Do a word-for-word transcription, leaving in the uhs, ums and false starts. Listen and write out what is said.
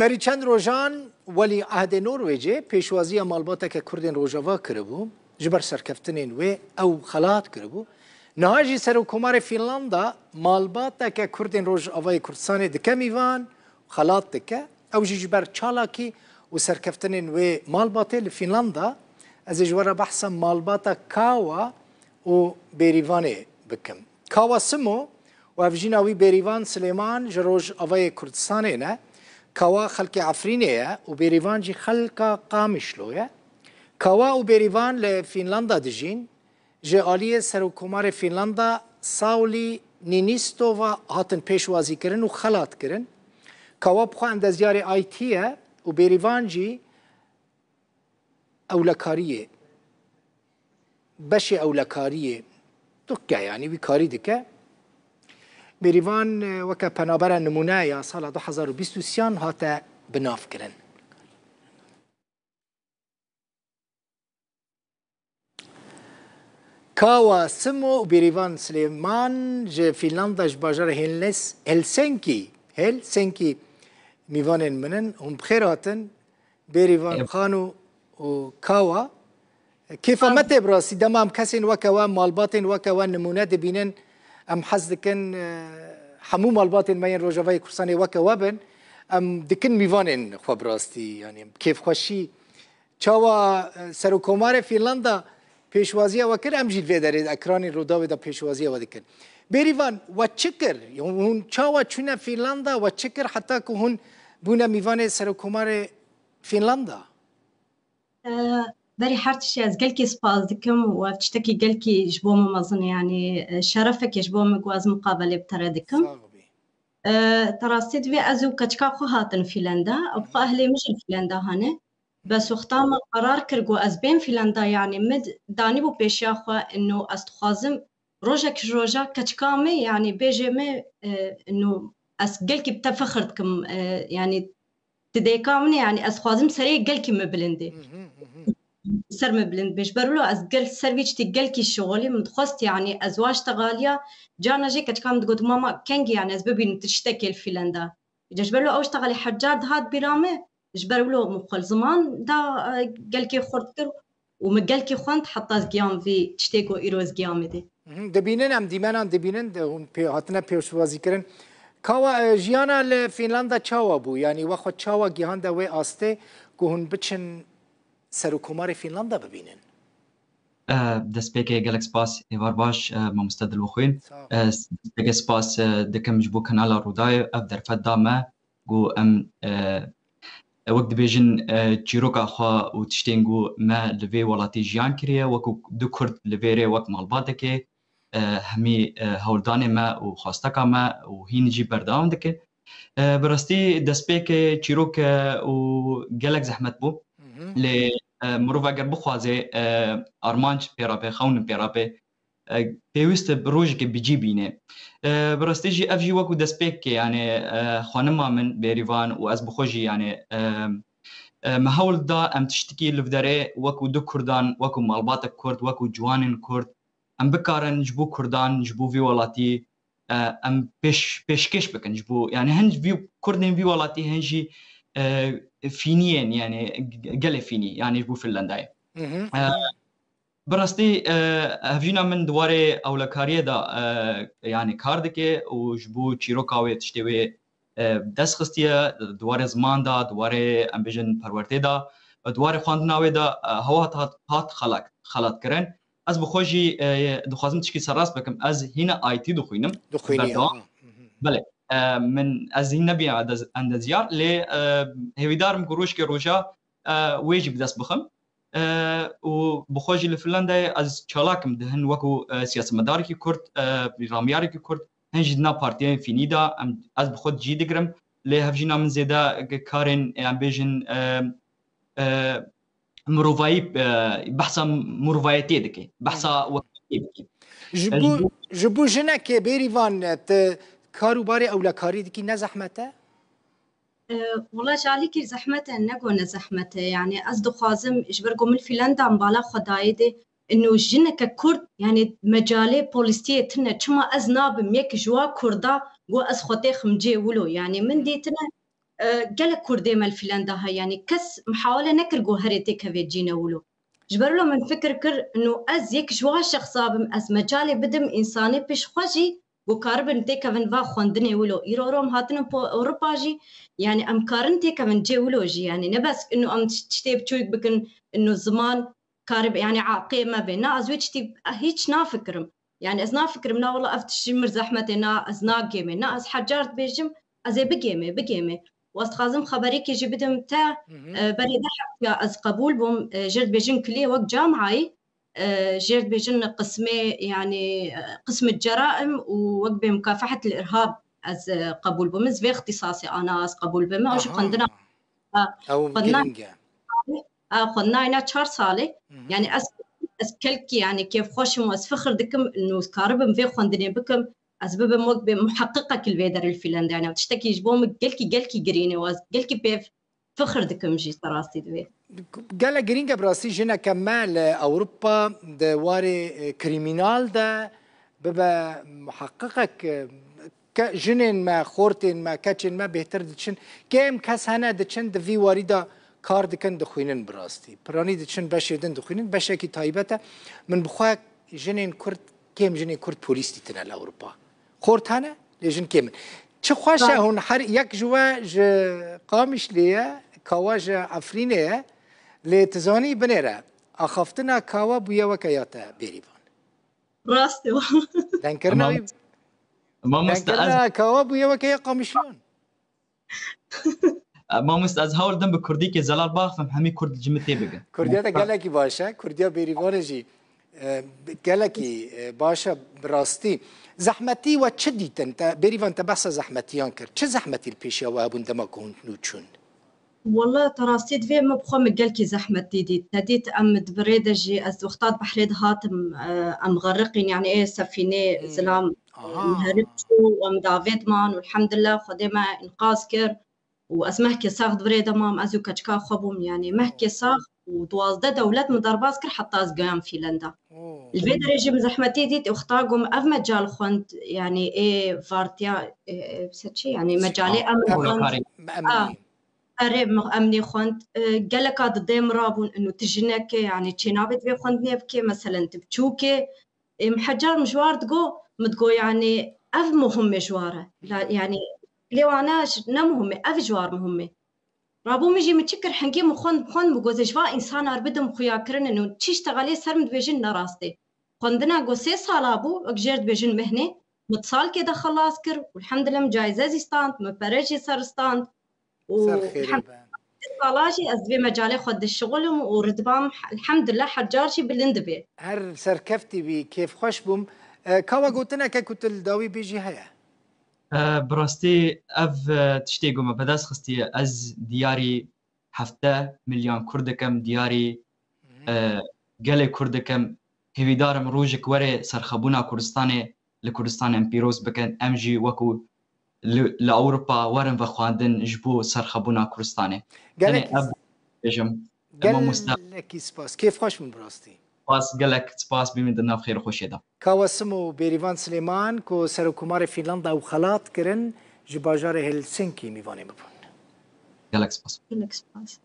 Berî çend rojan welî ehdê Norwêcê pêşwaziya malbateke Kurdên Rojava kiribû. Ji ber serkeftinên wê ew xelat kiribû. Niha jî Serokkomarê Fînlanda malbateke Kurdên Rojavayê Kurdistanê dike mîvan, xelat dike. Ew jî ji ber çalakî û serkeftinên wê malbatê li Fînlanda. Ez ê ji we re behsa malbata Kawa û Bêrîvanê bikim. Kawa Simo û hevjîna wî Bêrîvan Silêman ji Rojavayê Kurdistanê ne. Kawa xelkê Efrînê ye û Bêrîvan jî xelka Qamişlo ye. Kawa û Bêrîvan li Fînlanda dijîn. Ji aliyê Serokkomarê Fînlanda Sauli Niinistö ve hatin pêşwazîkirin û xelatkirin. Kawa bi xwe endezyarê I T ye û Bêrîvan jî ewlekariyê, beşê ewlekariyê dike, yanî wî karî dike. Bêrîvan, e, weke penabera nimûne ya sala du hezar û bîst û sêyan hate binavkirin. Kawa Simo û Bêrîvan Silêman ji Fînlanda, ji bajara Helnes-, Helsinki, Helsinki mîvanên min in. Hûn bi xêr hatin. Bêrîvan Xan û, û Kawa. Kêfa me tê bi rastî. Dema em kesên weke we, malbatên weke we nimûne dibînin, em hez dikin, e, hemû malbatên me yên Rojavayê Kurdistanê weke we bin. Em dikin mîvanên xwe bi rastî, yanî em kêfxweşî. Çawa, e, Serokkomarê Fînlanda pêşwaziya we kir, em jî li vê derê di ekranên Rûdawê de pêşwaziya we dikin. Bêrîvan, we çi kir? Hûn çawa çûne Fînlanda? We çi kir heta ku hûn bûne mîvanê Serokkomarê Fînlanda? E, Berî her tiştî ez gelkî spas dikim û ev tiştekî gelkî ji bo min mezin e, yanî, e, şerefekê ji bo min ku ez miqabelê bi te re dikim. Sax bî. E, Te rastî divê ez û keçika xwe hatin Fîlenda, ew xwe ehlê min jî li Fîlenda hene. Bes wexta min qerar kir ku ez bêm Fîlenda, yanî min d-, danîbû pêşiya xwe, ino ez dixwazim rojek ji roja keçika me, yanî bêjê me, e, ino ez gelkî bi te fexir dikim, e, yanî ti dêka min e, yanî ez xwazim serê gelkî me bilind e. Ser me bilind be. Ji ber wilo ez gel ser vî tiştî gelkî şixulî min dixwest, yanî ez wa ştexaliya, carna jê keçika min digot, mama kengî, yanî ez bibînim tu tiştekê li Fîlenda. Îca ji ber wilo ew ştexalî her car dihat bîra me, ji ber wilo min xwe li ziman da, e, gelkê xurt kir û min gelkî xwend heta ez giyam vî tiştê ku îro ez giyamê dê. Mhm, dibînin, em dîmenan dibînin, de hûn pê, hatine pêşwazîkirin. Kawa, e, jiyana li Fînlanda çawa bû? Yanî we xwe çawa gihande wê astê ku hûn biçin Serokkomarê Fînlanda bibînin? E, destpêkê gelek spas, êvar baş, e, mamoste Dilbixwîn. Sağ ol. E, destpêkê spas, e, dikim ji bo kanala Rûdawê, ev derfet da me ku em, e, wek dibêjin, e, çîroka xwe û tiştên ku me li vê welatî jiyan kiriye, wekû du Kurd li vê rê wek malbatekê, e, hemî, e, hewldanê me û xwesteka me û hîn jî berdewam dike. E, bi rastî destpêkê çîrok e û gelek zehmet bû. Hı hı. Lê, e, mirov eger bixwaze, e, armanc pê re bê, xewn pê re bê, e, pêwîst e bi rojekê bi cî bîne. E, bi rastî jî ev jî wekû destpêkê, yanî, e, xanima min Bêrîvan û ez bi xwe jî, yanî, e, e, me hewl da em tiştekî li vê derê wekû du Kurdan, wekû malbatek Kurd, wekû ciwanên Kurd, em bikarin ji bo Kurdan, ji bo vî welatî, e, em pêş-, pêşkêş bikin ji bo, yanî hin vî Kurdên vî welatî, hin jî, e, Fîniyên, yanî ge-, gelê Fînî, yanî ji bo Finlandayê. Hı hı. E, bi rastî, e, hevjîna min di warê ewlekariyê de, e, yanî kar dike û ji bo çîroka wê tiştê wê e, dest xistiye, di warê ziman de, di warê, em bêjin, perwertê de, di warê xwendina wê de, e, hewa hat, hat, hat xelak-, xelatkirin. Ez bi xwe jî, e, dixwazim tişkî serrast bikim. Ez hîna I T dixwînim. Dixwînî, berdewam. Aha. Belê. E, min, ez hîn nebî endez-, endezyar, lê, e, hêvîdar im ku rojkê roja, e, wê jî bi dest bixim. E, û bi xwe jî li Finlandayê ez çalak im, di hin wekû, e, siyasetmedarekî Kurd, e, ramyarekî Kurd, hin jî di nav partiyên Fînî de, em, ez bi xwe cî digirim, lê hevjîna min zêde karên, em bêjin, e, e, mirovayî, e, behsa mirovayetiyê dike, behsa wekî dike. Ji bo, ji bo jinekê Bêrîvan, e, tu kar û barê ewlekarî dikî, ne zehmet e? E, wela ji alîkî zehmet e, ne ku ne zehmet e. Yanî ez dixwazim, ji ber ku min Fîlenda min bala xwe dayê dê, ino jineke Kurd, yanî mecalê polîstiyê tune. Çima ez nabim yek ji wa Kurda ku ez xwe têxim cê wilo? Yanî min dîtine, e, gelek Kurdê me li Fîlenda heye. Yanî kes mihawele nekir ku herê têkeve cîne wilo. Ji ber wilo min fikir kir, no ez yek ji wan şexsa bim, ez mecalê bidim însanê pêş xwe jî ku karibin têkevin va xwendinê wilo. Îro rom hatinin po Ewropa jî, yanî em karin têkevin cê wilo jî. Yanî ne bes ino em tiştê biçûk bikin, ino ziman karib, yanî aqê me bê. Na ez wê tiştî hîç nafikirim. Yanî ez nafikirim, na wela ev tiştî mir zehmetê, na ez nagêmê, na ez hecar dibêjim, ez ê bigêmê, bigêmê. Û ez dixwazim xeberekê jî bidim te, Hı hı. e, berê deh heftiya ez qebûl bûm, e, jêr dibêjin kilê wek camiyayî, e, jêr dibêjin qismê, yanî, e, qismê ceraim û wek bê mukafehet li irhab ez, e, qebûl bûm. Ez vê ixtîsasê ana ez qebûl bim. Ew jî Aha. xwendina, e, Ew xwendina girîng e. A, xwendina ina çar salê. Hı hı. Yanî ez, ez kelkî, yanî kêfxweş im û ez fixir dikim, û ez karibim vê xwendinê bikim, ez bibim wek bê muheqiqek li vê derê li Fîlenda. Yanî tiştekî ji bo min gelkî, gelkî girîn e û ez gelkî pê fixir dikim jî ser rastî divê. Gelek girîng e bi rastî jineke me li Ewropa di warê, e, krîmînal de bibe muheqiqek, e, ke-, jinên me, xortên me, keçên me bêhtir diçin. Kêm kes hene diçin di vî warî de kar dikin, dixwînin bi rastî. Piranî diçin beşê din dixwînin, beşekî taybet e. Min bi xwe jinên Kurd, kêm jinên Kurd polîs dîtine li Ewropa. Xort hene, lê jin kêm in. Çi xweş e Rast. hûn her yek ji we ji Qamişlê ye, kawa ji Efrînê ye, lê tu zanî binêre. Axaftina kawa bûye weke ya te Bêrîvan. Rast e. Denkirina Ama wî, Mamoste, ez denkirina kawa bûye weke ya Qamişliyan. Mamoste, ez hewl dim bi kurdîkê zelal baxivim, hemî kurd ji min tê bigin. Kurdiyê te gelekî baş e, kurdiya Bêrîvanê jî, e, gelekî, e, baş e bi rastî. Zehmetî we çi dîtin? Te, Bêrîvan, te behsa zehmetiyan kir. Çi zehmetî li pêşiya we hebûn dema ku hûn nû çûn? Wele te rastî divê min bi xwe min gelkî zehmetî dît. Te dît em di bi rê de jî, ez wexta di behrê de hatim, e, em xeriqîn, yanî ê sefînê Hmm. zilam, Aha. em herin çû û em davê diman û elhamdulillah Xwedê me înqaz kir. Û ez mehkê sax di virê de mam, ez û keçika xwe bûm, yanî mehkê sax û duwazdeh dewlet min derbas kir heta ez giyam Fîlenda. Oo. Li vê derê jî min zehmetî dît, wexta got min ev mecal xwend, yanî ê vartiya, ê, ê, se çi, yanî mecalê Sî-, em em, xwend. Em, em, A, em. Erê, min emnî xwend. E, geleka didê min rabûn, inu tu jinekê, yanî çênabê divê xwendinê bikê, meselen tu biçûkê. Ê, min hecar min ji war digo, min digo, yanî ev muhim e ji war e. La, yanî lê wana ji, ne muhim e, ev ji war muhim e. Rabû min jî min çi kir, hingê min xwend, xwend min got, ez ji va însanar bidim xuyakirin in û çi ji texelê ser min dibêjin ne rast e. Xwendina got sê sala bû, wek jêr dibêjin mihnê, min di salkê de xelas kir û elhamdulillah min cayze zî stand, min pere jî ser stand. Û Ser xêrê hem be. Sala jî ez vê mecalê xwe dişixulim û ritbam elhamdulillah her car jî bilind dibe. Her serkeftî bî, kêfxweş bûm. E, ka we gotineke ku tu li dawî bêjî heye? E, bi rastî ev, e, tiştê ku me bi dest xistiye, ez diyarî hefte milyan Kurd dikim, diyarî, Mhm. e, gelê Kurd dikim. Hêvîdar im rojek were serxebûna Kurdistanê li Kurdistanê em pîroz bikin, em jî wekû li, li Ewropa werin vexwendin ji bo serxebûna Kurdistanê. Gelekî Tenê ev bêjim, mamoste. Gelekî spas. Kêfxweş bûm bi rastî. Spas, gelek spas, bimînin di nav xêr û xweşê de. Kawa Simo Bêrîvan Silêman ku Serokkomarê Fînlanda ew xelat kirin, ji bajarê Helsinkî mîvanê min bûn. Gelek spas. Gelek spas.